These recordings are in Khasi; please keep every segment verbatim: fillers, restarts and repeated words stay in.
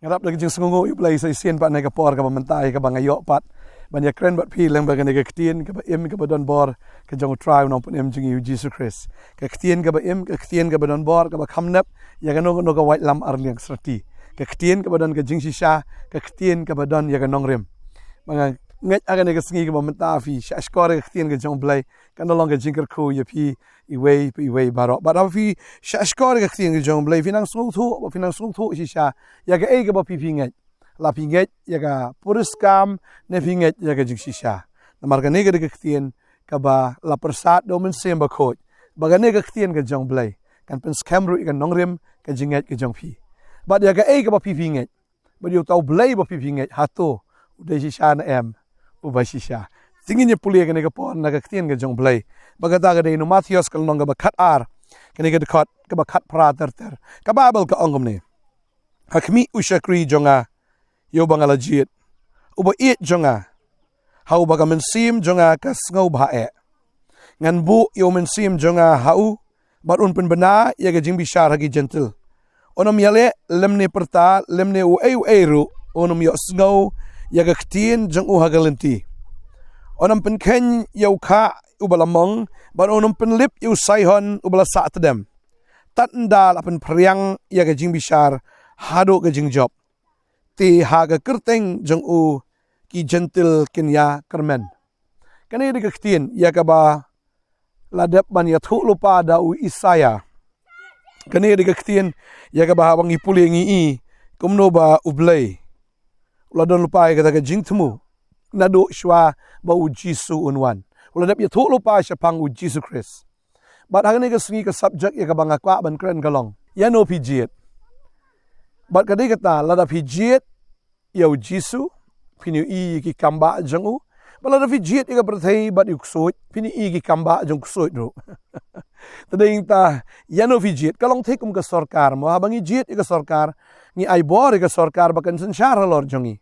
Nga dap da ka jingsngewnguh ïa U Blei sa shisien pat na ka por kaba mynta ïa kaba nga ïoh pat ban ïakren bad phi lyngba kane ka ktien kaba im kaba don bor ka jong U Trai U Nongpynim jong ngi U Jisu Khrist. Ka ktien kaba im, ka ktien kaba don bor, kaba kham nep ïa kano kano ka waitlam arliang syrti. Ka ktien kaba don ka jingshisha, ka ktien kaba don ïa ka nongrim. Ba nga ngeit ha kane ka sngi kaba mynta phi shah shkor ïa ka ktien ka jong U Blei, kan da long ka jingkyrkhu ïa phi iwei pa iwei baroh. Bad haba phi shah shkor ïa ka ktien ka jong U Blei, phi nang sngewthuh, ba phi nang sngewthuh shisha ïa kaei kaba phi phi ngeit. La phi ngeit ïa ka puriskam ne phi ngeit ïa ka jingshisha. Namar kane ka dei ka ktien kaba la pyrsad da U Mynsiem Bakhuid. Ba kane ka ktien ka jong U Blei kan pynskhem ruh ïa ka nongrim ka jingngeit ka jong phi. Bad ïa kaei kaba phi phi ngeit, bad ïa uta U Blei ba phi phi ngeit, hato u dei shisha ne em uba shisha? Te ngin ïa pule kane ka por na ka ktien ka jong U Blei. Ba kata ka dei na u Mathaios ka lynnong kaba khatar, kane ka dkhot kaba khatphra ter ter. Ka Baibl ka ong kumne: Ha khmih, u shakri jong nga, ïa uba nga la jied, uba ïeit jong nga, ha uba ka mynsiem jong nga ka sngewbha eh. Ngan buh ïa u Mynsiem jong nga ha u, bad un pynbna ïa ka jingbishar ha ki Jentil. Un ym ïaleh lymne pyrta lymne uei uei ruh, un ym ïohsngew ïa ka ktien jong u ha ka lynti. Un ym pynkheiñ ïa u khah uba la mong, bad un ym pynlip ïa u saihon uba la sah tdem. Tad ynda la pynphriang ïa ka jingbishar haduh ka jingjop, te ha ka kyrteng jong u ki Jentil kin ïa kyrmen. Kane dei ka ktien ïa kaba la dep ban ïathuh lypa da u Isaïah. Kane dei ka ktien ïa kaba haba ngi pule ngi i kumno ba U Blei u la don lypa ïa kata ka jingthmu naduh shwa ba U Jisu un wan. U la dep ïathuh lypa shaphang U Jisu Khrist. Bad ha kane ka sngi ka subject ïa kaba nga kwah ban kren ka long: Ïano phi jied? Bad ka dei kata, lada phi jied ïa U Jisu, phin ïohi ïa ki kam bah jong u. Bad lada phi jied ïa ka pyrthei bad ïa u ksuid, phin ïohi ïa ki kam bah jong u ksuid ruh. Te dei ïa kata, ïano phi jied? Ka long thik kum ka sorkar mo, haba ngi jied ïa ka sorkar, ngi ai bor ïa ka sorkar ba kan synshar halor jong ngi.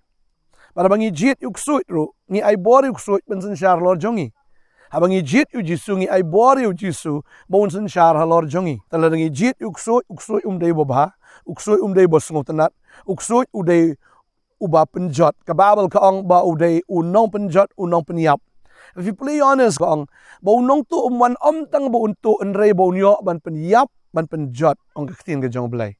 Bad haba ngi jied ïa u ksuid ruh, ngi ai bor ïa u ksuid ban synshar halor jong ngi. Haba ngi jied ïa U Jisu, ngi ai bor ïa U Jisu ba un synshar halor jong ngi. Te lada ngi jied ïa u ksuid, u ksuid um dei uba bha, u ksuid um dei uba sngewtynnat, u ksuid u dei uba pynjot. Ka Baibl ka ong ba u dei u nongpynjot, u nongpynïap. If you play honest, ka ong ba u nongtuh um wan ym tang ba un tuh, hynrei ba un ïoh ban pynïap, ban pynjot, ong ka ktien ka jong U Blei.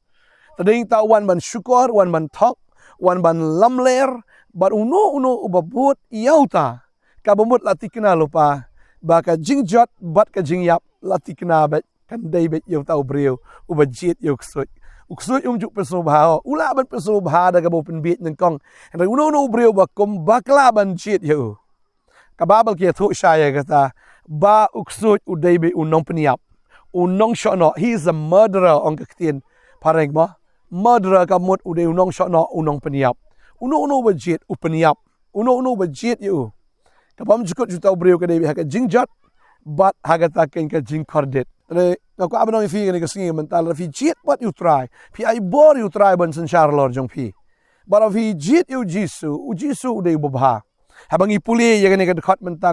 Te dei ïa kata u wan ban shukor, u wan ban thok, u wan ban lamler, bad uno uno uba bud ïa uta, kaba mut la thikna lypa ba ka jingjot bad ka jingïap la thikna beit, kan dei beit ïa uta u briew uba jied ïa u ksuid. U ksuid um ju pynsngewbha, u lah ban pynsngewbha da kaba u pynbieit nyngkong. Hynrei uno uno u briew ba kum bakla ban jied ïa u. Ka Baibl ka ïathuh shai ïa kata ba u ksuid u dei beit u nongpynïap, u nongshohnoh. He is a murderer, ong ka ktien phareng mo. Murderer ka mut u dei u nongshohnoh, u nongpynïap. Uno uno uba jied u pynïap. Uno uno uba jied ïa u, kaba ym jukut jong uta u briew ka dei beit ha ka jingjot bad ha kata ka jingkordit. Te nga kwah ban ong ïa phi kane ka sngi mynta, lada phi jied bad ïa U Trai, phi ai bor ïa U Trai ban synshar halor jong phi. Bad lada phi jied ïa U Jisu, U Jisu u dei uba bha. Haba ngi pule ïa kane ka dkhot mynta,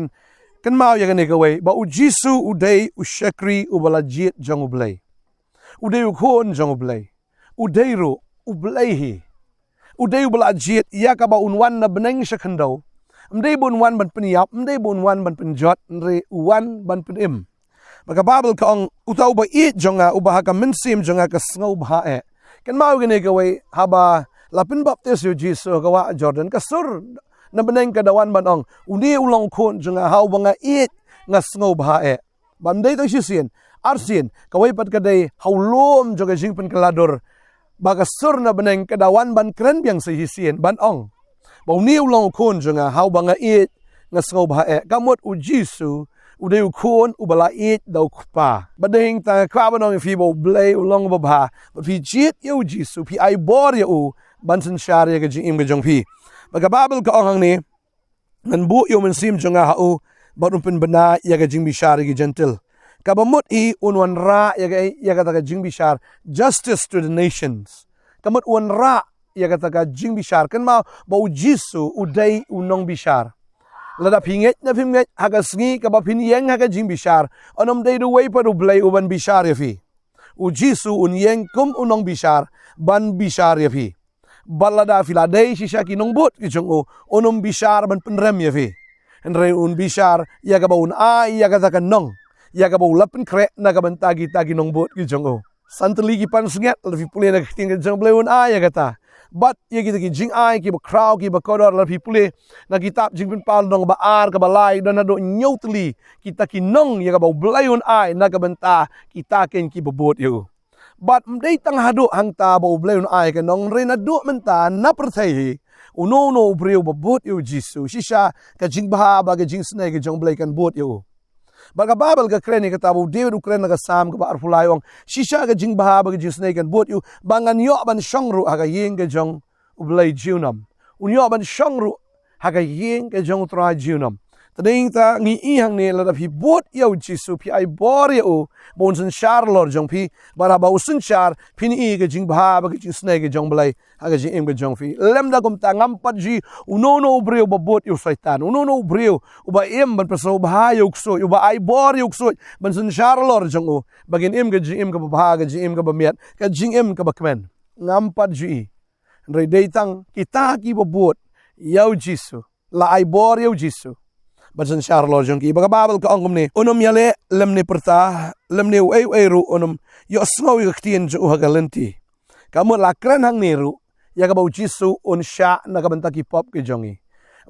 kynmaw ïa kane kawei, ba U Jisu u dei u shakri uba la jied jong U Blei. U dei u khun jong U Blei. U dei ruh U Blei hi. U dei uba la jied ïa kaba un wan na bneng sha khyndew. Ym dei ba un wan ban pynïap, ym dei ba un wan ban pynjot, hynrei u wan ban pynim. Ba ka Baibl ka ong, uta uba ïeit jong nga, uba ha ka mynsiem jong nga ka sngewbha eh. Kynmaw ïa kane kawei, haba la pynbaptis ïa U Jisu ha ka wah Jordan, ka sur na bneng ka da wan ban ong, une u long u khun jong nga, ha uba nga ïeit, nga sngewbha eh. Bym dei tang shisien, arsien, kawei pat ka dei ha u lum jong ka jingpynkylla dur. Ba ka sur na bneng ka da wan ban kren biang sa shisien ban ong ba une u long u khun jong nga, ha uba nga ïeit, nga sngewbha eh. Ka mut U Jisu u dei u khun uba la ïeit da U Kpa. Bad dei hangta nga kwah ban ong ïa phi ba U Blei u long uba bha. Bad phi jied ïa U Jisu, phi ai bor ïa u ban synshar ïa ka jingim ka jong phi. Bad ka Baibl ka ong hangne, ngan buh ïa u Mynsiem jong nga ha u, bad un pynbna ïa ka jingbishar ïa ki Jentil. Kaba mut hi un wanrah ïa ka, ïa kata ka jingbishar, justice to the nations. Ka mut un wanrah ïa kata ka jingbishar. Kynmaw ba U Jisu u dei u nongbishar. Lada phi ngeit ne phim ngeit, ha ka sngi kaba phin ïeng ha ka jingbishar, un ym dei da uwei pat u blei uban bishar ïa phi. U Jisu un ïeng kum u nongbishar ban bishar ïa phi. Bad lada phi la dei shisha ki nongbud ki jong u, un ym bishar ban pynrem ïa phi. Hynrei un bishar ïa kaba un ai ïa kata ka nong, ïa kaba u la pynkhreh na ka bynta kita ki nongbud ki jong u. San tylli ki pansngiat, lada phi pule na ka ktien ka jong u Blei, un ai ïa kata. Bad ïa kita ki jingai kiba khraw kiba kordor, lada phi pule na kitab Jingpynpaw lynnong ba ar kaba lai, don haduh hynñiew tylli kita ki nong ïa kaba u Blei un ai na ka bynta kita keiñ kiba bud ïa u. Bad ym dei tang haduh hangta ba u Blei un ai ka nong, hynrei naduh mynta na pyrthei hi, uno uno u briew ba bud ïa u Jisu, shisha ka jingbha bad ka jingisynei ka jong u Blei kan bud ïa u. Bad ka Baibl ka kren ïa kata, ba u David u kren na ka Salm kaba arphew lai, u ong, shisha ka jingbha bad ka jingisynei kan bud ïa u, ba ngan ïoh ban shong ruh ha ka ïing ka jong u Blei junom. Un ïoh ban shong ruh ha ka ïing ka jong u Trai junom. Te dei ta ngi i hangne, lada phi bud ïa u Jisu, phi ai bor ïa u ba un synshar halor jong phi, bad haba u synshar, phin i ka jingbha bad ka jingisynei ka jong u Blei ha ka jingim ka jong phi. Lymda kumta, ngam pat ju i uno uno u briew ba bud ïa u Soitan, uno uno u briew uba im ban pynsngewbha ïa u ksuid, uba ai bor ïa u ksuid ban synshar halor jong u, ba kin im ka jingim kaba bha, ka jingim kaba miat, ka jingim kaba kmen. Ngam pat ju i. Hynrei dei tang kita kiba bud ïa u Jisu, la ai bor ïa u Jisu ban synshar halor jong ki. Bad ka Baibl ka ong kumne, un ym ïaleh lymne pyrta lymne uei uei ruh, un ym ïohsngew ïa ka ktien jong u ha ka lynti. Ka mut la kren hangne ruh ïa kaba u Jisu un shah na ka bynta ki pop ki jong ngi.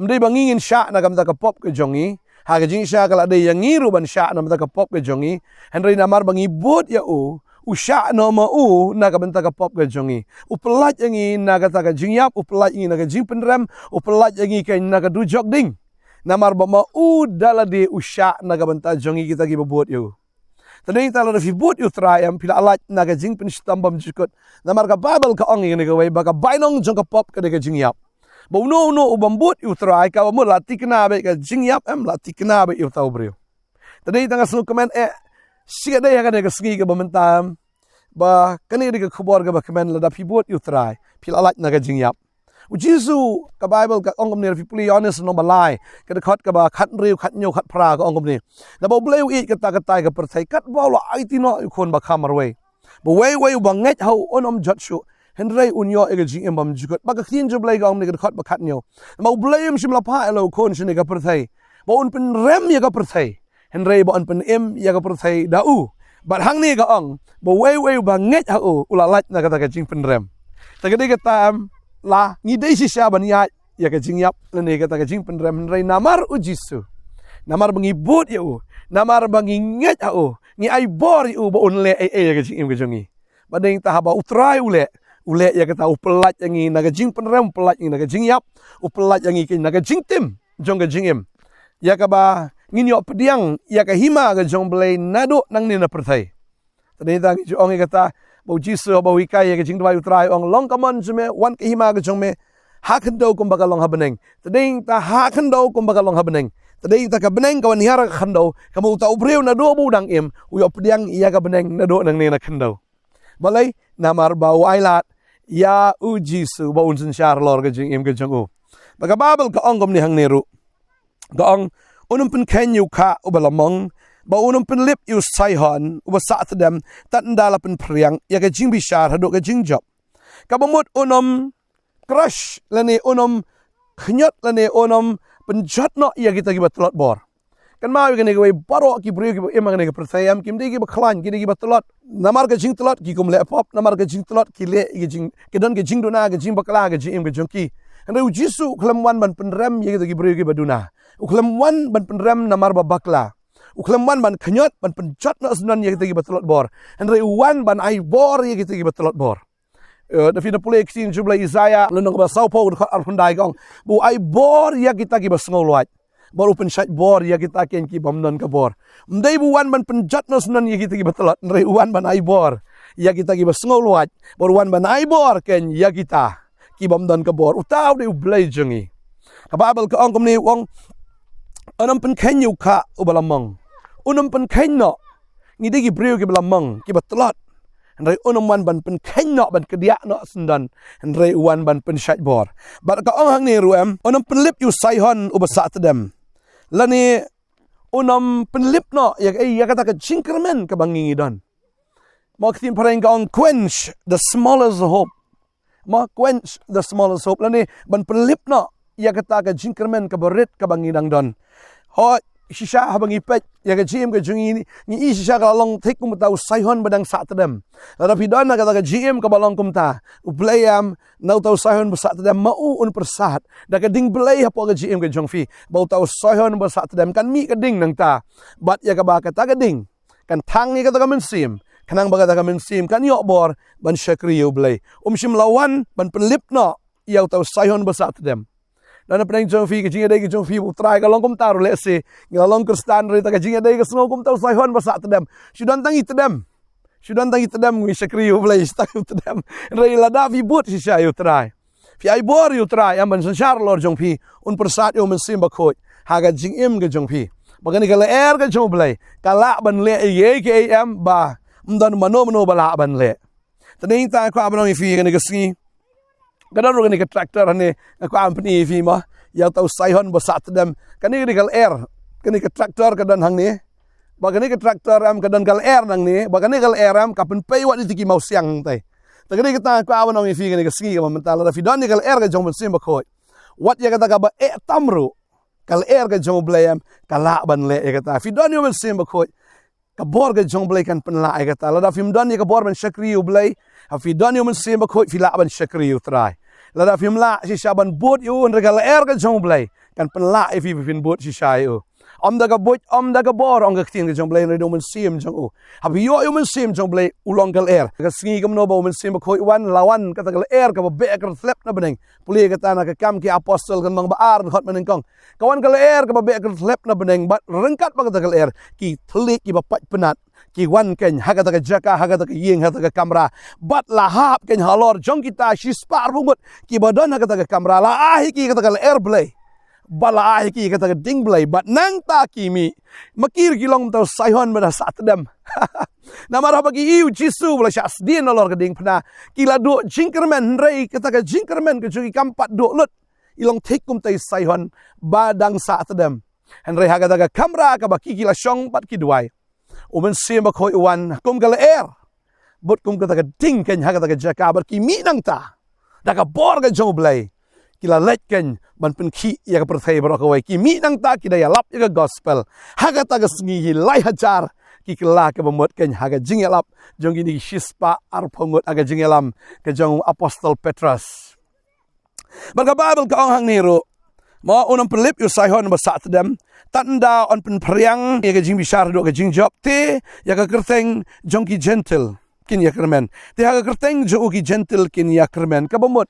Ym dei ba ngi ngin shah na ka bynta ka pop ki jong ngi. Ha ka jingshisha ka la dei ïa ngi ruh ban shah na ka bynta ka pop ki jong ngi. Hynrei namar ba ngi bud ïa u, u shah noh ma u na ka bynta ka pop ka jong ngi. U pyllait ïa ngi na kata ka jingïap, u pyllait ïa ngi na ka jingpynrem, u pyllait ïa ngi keiñ na ka dujok ding. Namar ba ma u da lade u shah na ka bynta jong ngi kita kiba bud ïa u. Te dei ta, lada phi bud ïa u Trai, em, phi la lait na ka jingpynshitom bymjukut. Namar ka Baibl ka ong ïa kane kawei, ba ka bainong jong ka pop ka dei ka jingïap. Ba uno uno u bym bud ïa u Trai, kaba mut la thikna beit ka jingïap, em, la thikna beit ïa uta u briew. Te dei ta, nga sngewkmen eh, shi ka dei ha kane ka sngi kaba mynta, em, ba kane ka dei ka khubor kaba kmen, lada phi bud ïa u Trai, phi la lait na ka jingïap. U Jisu, ka Baibl ka ong kumne, lada phi pule Ïoannis lynnong ba lai, ka dkhot kaba khathynriew, khathynñiew, khatphra, ka ong kumne, naba u Blei u ïeit katta katta ïa ka pyrthei, katba u la aiti noh ïa u Khun ba kham marwei, ba uwei uwei uba ngeit ha u un ym jot shuh, hynrei un ïoh ïa ka jingim bymjukut. Bad ka ktien jong u Blei ka ong kumne, ka dkhot ba khathynñiew, naba u Blei um shym la phah ïa la u Khun shane ha ka pyrthei ba un pynrem ïa ka pyrthei, hynrei ba un pynim ïa ka pyrthei da u. Bad hangne ka ong, ba uwei uwei uba ngeit ha u, u la lait na kata ka jingpynrem. Te ka dei kata, em, la ngi dei shisha ban ïaid ïa ka jingïap lane kata ka jingpynrem, hynrei namar u Jisu, namar ba ngi bud ïa u, namar ba ngi ngeit ha u, ngi ai bor ïa u ba un leh ei ei ïa ka jingim ka jong ngi. Bad dei ta, haba u Trai u leh, u leh ïa kata, u pyllait ïa ngi na ka jingpynrem, u pyllait ïa ngi na ka jingïap, u pyllait ïa ngi keiñ na ka jingtim jong ka jingim, ïa kaba ngin ïoh pdiang ïa ka hima ka jong u Blei naduh nangne na pyrthei. Te dei ta, ngi ju ong ïa kata, ba u Jisu haba u hikai ïa ka jingduwai u Trai, u ong, long ka mon jong me, wan ka hima ka jong me ha khyndew kumba ka long ha bneng. Te dei ta, ha khyndew kumba ka long ha bneng. Te dei ta, ka bneng ka wan hiar ha ka khyndew, ka mut uta u briew naduh ba u dang im u ïoh pdiang ïa ka bneng naduh nangne na khyndew. Balei? Namar ba u ailad ïa u Jisu ba un synshar halor ka jingim ka jong u. Bad ka Baibl ka ong kumne hangne ruh, ka ong, un ym pynkheiñ ïa u khah uba la mong, bad un ym pynlip ïa u saihon uba sah tdem, tad ynda la pynphriang ïa ka jingbishar haduh ka jingjop. Kaba mut un ym crush lane un ym khñiot lane un ym pynjot noh ïa kita kiba tlot bor. Kynmaw ïa kane kawei, baroh ki briew kiba im ha kane ka pyrthei, em, kim dei kiba khlaiñ, ki dei kiba tlot. Namar ka jingtlot ki kum leh pop, namar ka jingtlot ki leh ïa ka jing, ki don ka jingduna, ka jingbakla ha ka jingim ka jong ki. Hynrei u Jisu u khlem wan ban pynrem ïa kita ki briew kiba duna. U khlem wan ban pynrem namar ba bakla. U khlem wan ban khñiot, ban pynjot noh syndon ïa kita kiba tlot bor. Hynrei u wan ban ai bor ïa kita kiba tlot bor. Eh, lada phi pule ïa ka ktien jong u Blei, Isaïah lynnong kaba sawphew, dkhot arphew khyndai, ka ong, ba u ai bor ïa kita kiba sngewlwait, bad u pynshait bor ïa kita keiñ ki bym don ka bor. Ym dei ba u wan ban pynjot noh syndon ïa kita kiba tlot, hynrei u wan ban ai bor ïa kita kiba sngewlwait, bad u wan ban ai bor keiñ ïa kita ki bym don ka bor. Uta u dei u Blei jong ngi. Ka Baibl ka ong kumne, u ong, un ym pynkheiñ ïa u khah uba la mong. Un ym pynkheiñ noh. Ngi dei ki briew kiba la mong, kiba tlot. Hynrei un ym wan ban pynkheiñ noh, ban kdiah noh syndon. Hynrei u wan ban pynshait bor. Bad ka ong hangne ruh, em, un ym pynlip ïa u saihon uba sah tdem. Lane un ym pynlip noh ïa, ïa kata ka jingkyrmen kaba ngi ngi don. Mo, ka ktien phareng ka ong, quench the smallest hope. Mo, quench the smallest hope, lane ban pynlip noh ïa kata ka jingkyrmen kaba rit kaba ngi dang don. Hooid, shisha haba ngi peit ïa ka jingim ka jong ngi, ngi i shisha ka la long thik kum uta u Saihon ba dang sah tdem. Lada phi don ha kata ka jingim kaba long kumta, U Blei em, na uta u Saihon ba sah tdem, ma u un pyrsad da ka ding Blei hapoh ka jingim ka jong phi, ba uta u Saihon ba sah tdem kan mih ka ding nangta, bad ïa kaba kata ka ding kan thang ïa kata ka mynsiem, khnang ba kata ka mynsiem kan ïoh bor ban shakri ïa U Blei. Um shym la wan ban pynlip noh ïa uta u Saihon ba sah tdem. Don hapdeng jong phi ka jingïadei ka jong phi bad U Trai ka long kumta ruh, lehse ngi la long Khristan, hynrei ta ka jingïadei ka sngew kum uta u Saihon ba sah tdem. Shu don tang i tdem. Shu don tang i tdem, ngi shakri ïa U Blei shu tang i tdem. Hynrei lada phi bud shisha ïa U Trai, phi ai bor ïa U Trai em ban synshar halor jong phi, un pyrsad ïa U Mynsiem Bakhuid ha ka jingim ka jong phi, ba kane ka lyer ka jong U Blei ka lah ban leh ïa kiei kiei em ba ym don mano mano ba lah ban leh. Te dei tang kwah ban ong ïa phi kane ka sngi, ka don ruh kane ka tractor hangne, nga kwah ban pyni ïa phi mo, ïa uta u Saihon ba sah tdem. Kane, kane ka lyer, kane ka tractor ka don hangne. Ba kane ka tractor em ka don ka lyer nangne, ba kane ka lyer em ka pynpei wat ïa ki mawsiang hangtai. Te kane kata nga kwah ban ong ïa phi kane ka sngi kaba mynta, lada phi don ïa ka lyer ka jong U Mynsiem Bakhuid, wat ïa kata kaba eh tam ruh, ka lyer ka jong U Blei em ka lah ban leh ïa kata. Phi don ïa U Mynsiem Bakhuid, ka bor ka jong U Blei kan pynlah ïa kata. Lada phim don ïa ka bor ban shakri ïa U Blei, ha phi don ïa U Mynsiem Bakhuid phi lah ban shakri ïa U Trai. Lada phim lah shisha ban bud ïa U, hynrei ka lyer ka jong U Blei kan pynlah ïa phi ba phin bud shisha ïa U. Ym da ka buit, ym da ka bor, ong ka ktien ka jong U Blei, hynrei da U Mynsiem jong U. Ha phi ïoh ïa U Mynsiem jong U Blei, U long ka lyer. Ka sngi kumno ba U Mynsiem Bakhuid u wan, la wan kata ka lyer kaba beh ka rthlep na bneng. Pule kata na Ki Kam ki Apostol ka lynnong ba ar, dkhot ba nyngkong. Ka wan ka lyer kaba beh ka rthlep na bneng, bad ryngkat bad kata ka lyer ki thylliej kiba pait pnat ki wan keiñ ha kata ka jaka, ha kata ka ïing, ha kata ka kamra. Bad la hap keiñ halor jong kita shispah arphew ngut kiba don ha kata ka kamra, la ai ha ki kata ka lyer Blei, bad la ai ha ki kata ka ding Blei, bad nangta ki mih. Ma ki ruh ki long uta u Saihon ba da sah tdem. Namar haba ki ïohi ïa U Jisu ba la shah sdien halor ka diengphna, ki la duh jingkyrmen, hynrei kata ka jingkyrmen ka jong ki kam pat duh lut. I long thik kum uta u Saihon ba dang sah tdem. Hynrei ha kata ka kamra kaba ki, ki la shong bad ki duwai, U Mynsiem Bakhuid u wan kum ka lyer, bud kum kata ka ding keiñ ha kata ka jaka, bad ki mih nangta da ka bor ka jong U Blei. Ki la leit keiñ ban pynkhih ïa ka pyrthei baroh kawei. Ki mih nangta, ki da ïalap ïa ka gospel. Ha kata ka sngi hi lai hajar ki kylla kiba mut keiñ ha ka jingïalap jong kine ki shispah arphew ngut, ha ka jingïalam ka jong u Apostol Petros. Bad ka Baibl ka ong hangne ruh, mo, un ym pynlip ïa u Saihon ba sah tdem, tad ynda un pynphriang ïa ka jingbishar haduh ka jingjop, te ïa ka kyrteng jong ki Jentil kin ïakyrmen. Te ha ka kyrteng jong u ki Jentil kin ïakyrmen. Kaba mut,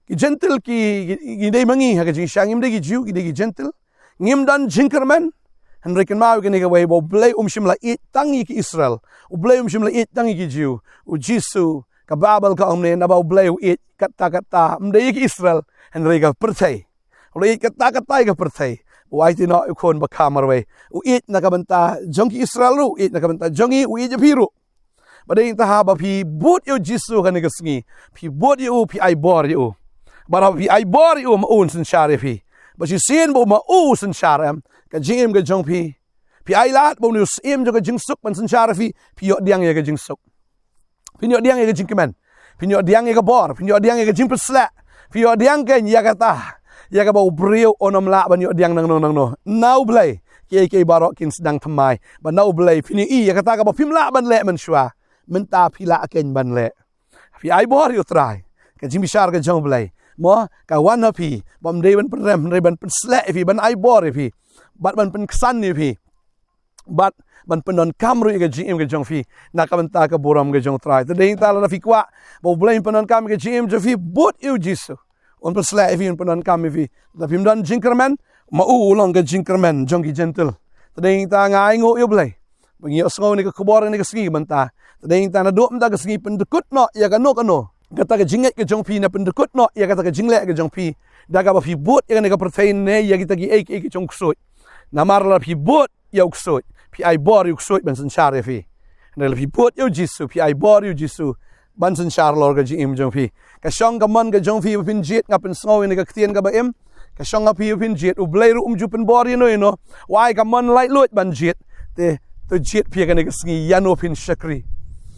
ki Jentil ki, ki, ki dei ma ngi ha ka jingshisha, ngim dei ki Jiw, ki dei ki Jentil. Ngim don jingkyrmen. Hynrei kynmaw ïa kane kawei, ba U Blei um shym la ïeit tang ïa ki Israel. U Blei um shym la ïeit tang ïa ki Jiw. U Jisu, ka Baibl ka ong mynne, naba U Blei u ïeit katta katta, ym dei ïa ki Israel, hynrei ka pyrthei. U la ïeit katta katta ïa ka pyrthei. U aiti noh ïa u Khun bakha marwei. U ïeit na ka bynta jong ki Israel ruh, u ïeit na ka bynta jong ngi, u ïeit ïa phi ruh. Bad dei nangta haba phi bud ïa U Jisu kane ka sngi, phi bud ïa U, phi ai bor ïa U. Bad haba phi ai bor ïa U, ma U un synshar ïa phi. Bad shisien ba U, ma U u synshar em, ka jingim ka jong phi, phi ai lad ba une u Syiem jong ka jingsuk ban synshar ïa phi, phi ïoh pdiang ïa ka jingsuk. Phin ïoh pdiang ïa ka jingkmen. Phin ïoh pdiang ïa ka bor, phin ïoh pdiang ïa ka jingpynshlur. Phi ïoh pdiang keiñ ïa kata, ïa kaba u briew un ym lah ban ïoh pdiang nangno nangno. Na U Blei kiei kiei baroh kin sdang thymmai. Bad na U Blei phin ïohi ïa kata kaba phim lah ban leh mynshuwa, mynta phi lah keiñ ban leh. Phi ai bor ïa U Trai. Ka jingbishar ka jong U Blei, mo, ka wan ha phi, bym dei ban pynrem, hynrei ban pynshlur ïa phi, ban ai bor ïa phi, bad ban pynksan ïa phi, bad ban pyndonkam ruh ïa ka jingim ka jong phi na ka bynta ka burom ka jong U Trai. Te dei nangta lada phi kwah ba U Blei un pyndonkam ïa ka jingim jong phi, bud ïa U Jisu. Un pynshlur ïa phi, un pyndonkam ïa phi. Lada phim don jingkyrmen, ma U u long ka jingkyrmen jong ki Jentil. Te dei nangta nga ainguh ïa U Blei ba ngi ïohsngew ïa kane ka khubor ïa kane ka sngi mynta. Te dei nangta naduh mynta ka sngi pyndykut noh ïa kano kano kata ka jingngeit ka jong phi, na pyndykut noh ïa kata ka jingleh ka jong phi da kaba phi bud ïa kane ka pyrthei ne ïa kita kiei kiei ki jong u ksuid. Namar lada phi bud ïa u ksuid, phi ai bor ïa u ksuid ban synshar ïa phi. Hynrei lada phi bud ïa U Jisu, phi ai bor ïa U Jisu ban synshar halor ka jingim jong phi. Ka shong ka mon ka jong phi ba phin jied, nga pynsngew ïa kane ka ktien kaba im. Ka shong ha phi ba phin jied. U Blei ruh um ju pynbor ïano ïano. U ai ka mon laitluid ban jied. Te to jied phi ïa kane ka sngi ïano phin shakri.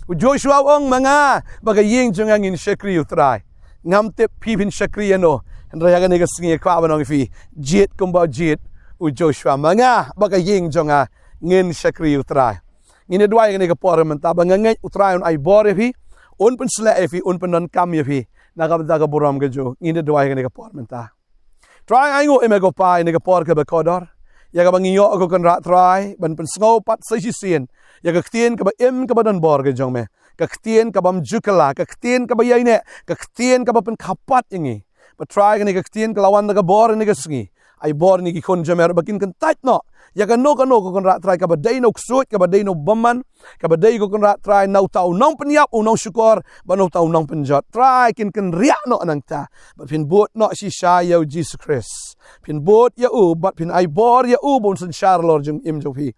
U Joshua u ong, ma nga bad ka ïing jong nga ngin shakri ïa u Trai. Ngam tip phi phin shakri ïano, hynrei ha kane ka sngi nga kwah ban ong ïa phi, jied kumba jied u Joshua, ma nga bad ka ïing jong nga ngin shakri ïa u Trai. Ngin ïa duwai kane ka por mynta ba nga ngeit u Trai un ai bor ïa phi, un pynshlur ïa phi, un pyndonkam ïa phi na ka bynta ka burom ka jong u. Ngin ïa duwai kane ka por mynta. Trai, ainguh ïa me ko Pa ïa kane ka por kaba kordor, ïa kaba ngi ïoh ko Kynrad Trai ban pynsngew pat sa shisien ïa ka ktien kaba im kaba don bor ka jong me, ka ktien kabym ju kylla, ka ktien kaba ïaineh, ka ktien kaba pynkhapat ïa ngi. Bad Trai, kane ka ktien ka la wan da ka bor ïa kane ka sngi. Ai bor ïa ngi ki khun jong me ruh ba kin kyntait noh ïa kano kano ko Kynrad Trai kaba dei na u ksuid, kaba dei na u bymman, kaba dei ko Kynrad Trai na uta u nongpynïap, u nongshukor bad na uta u nongpynjot. Trai, kin kynriah noh nangta. Bad phin bud noh shisha ïa u Jisu Khrist. Phin bud ïa u bad phin ai bor ïa u ba un synshar halor jong ka im jong phi.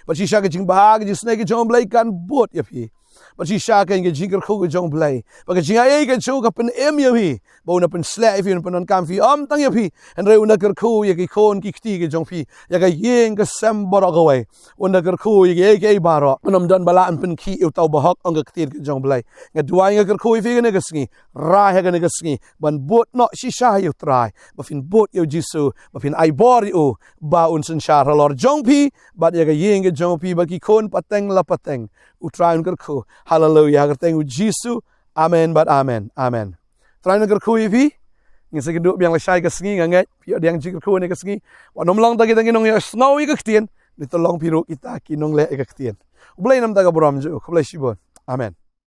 Bad shisha ka jingbha ka jingsnei ka jong u Blei kan bud ïa phi. Bad shisha ka jingkyrkhu ka jong u Blei, bad ka jingaiei ka jong u ka pynim ïa phi, ba un da pynshlur ïa phi, un da pyndonkam ïa phi, ym tang ïa phi, hynrei un da kyrkhu ïa ki khun ki kti ka jong phi, ïa ka ïing ka sem baroh kawei. Un da kyrkhu ïa kiei kiei baroh. Un ym don ba lah ban pynkhih ïa uta u bahok, ong ka ktien ka jong u Blei. Nga duwai nga kyrkhu ïa phi kane ka sngi, rai ha kane ka sngi ban bud noh shisha ïa u Trai, ba phin bud ïa u Jisu, ba phin ai bor ïa u ba un synshar halor jong phi bad ïa ka ïing ka jong phi bad ki khun pateng la pateng. U Trai un kyrkhu. Haleluia. Ha ka kyrteng u Jisu. Amen bad amen. Amen. Trai un kyrkhu ïa phi. Ngin sa ïakynduh biang lashai ka sngi, nga ngeit phi ïoh dang jingkyrkhu ïa kane ka sngi. Wat nym long tang kita ki nongïohsngew ïa ka ktien, to long phi ruh kita ki nongleh ïa ka ktien. U Blei un ïoh ïa ka burom jong u. Khublei shibun. Amen.